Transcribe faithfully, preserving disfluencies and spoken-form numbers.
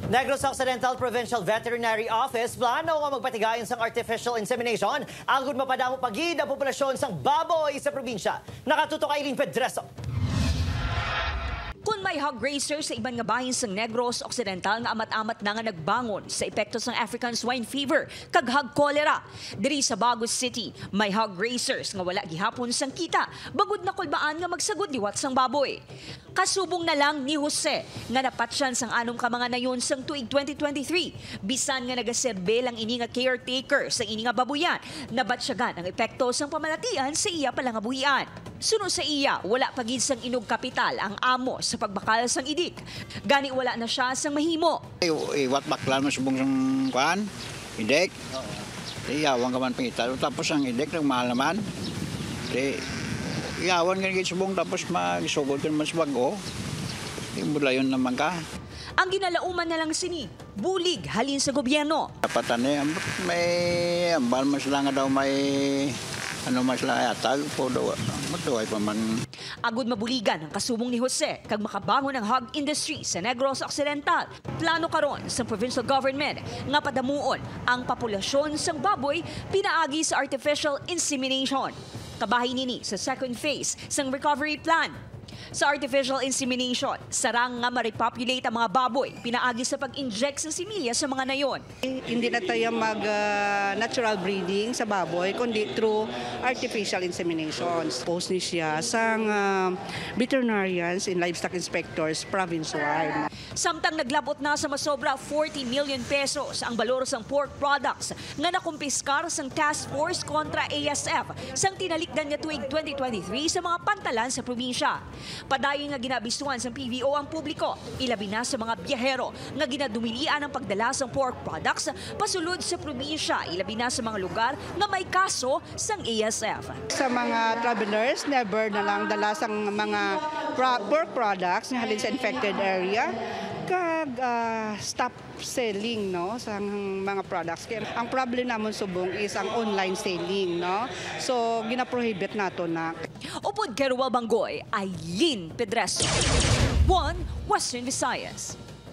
Negros Occidental Provincial Veterinary Office plano nga magpatigayon sang artificial insemination agud mapadamo pa gid ang populasyon sang baboy sa probinsya. Nakatutok Aileen Pedreso. Kun may hog raiser sa iban nga bahin sang Negros Occidental nga amat-amat na nga nagbangon sa epekto sang African swine fever kag hog cholera, diri sa Bago City may hog raisers nga wala gihapon sang kita bangod nakulbaan nga magsagod liwat sang baboy. Kasubong na lang ni Jose nga napatyan sang anom ka mga nayon sang tuig twenty twenty-three, bisan nga nagaserbi lang ini nga caretaker sa ini nga babuyan, nabatyagan ang epekto sang pamalatian sa iya palangabuhian. Suno sa iya, wala pa gid sang inog kapital ang amo sa pagbakal sang idik. Gani wala na siya sang mahimo. Iwat baklan mo subong sang kuan, idik. Iyawan ka man pangita. Tapos ang idik nagmahal naman. Di, iyawan ka gid subong tapos magisugod ka naman sa bag-o. Di, bulayon naman ka. Ang ginalauman na lang sini, bulig halin sa gobyerno. Dapat ani, ambot may ambal man sila nga daw may ano man sila yatag po daw. Matuway pa man. Agud mabuligan ang kasubong ni Jose kag makabangon ang hog industry sa Negros Occidental, plano karon sa provincial government nga padamuon ang populasyon sang baboy pinaagi sa artificial insemination. Kabahin ini sa second phase sang recovery plan. Sa artificial insemination, sarang nga ma-repopulate ang mga baboy pinaagi sa pag-inject sa similya sa mga nayon. Hindi na tayo mag ah, natural breeding sa baboy kundi through artificial insemination. Post ni siya sang ah, veterinarians and livestock inspectors province-wide. Samtang naglabot na sa masobra forty million pesos ang balor sang pork products nga nakumpiskar sang Task Force kontra A S F sang tinalikdan nga tuig twenty twenty-three sa mga pantalan sa probinsya. Padayon nga ginaabisuhan sang P V O ang publiko, ilabi na sa mga biyahero nga ginadumilian ang pagdala sang pork products pasulod sa probinsya, ilabi na sa mga lugar nga may kaso sang A S F. Sa mga travelers, never na lang dala sang mga pra- pork products nga halin sa infected area kag ah, stop selling, no, sa mga products. Kaya ang problem namon subong is ang online selling, no. So ginaprohibit nato na. Upod kay Roel Banggoy, Aileen Pedreso, One Western Visayas.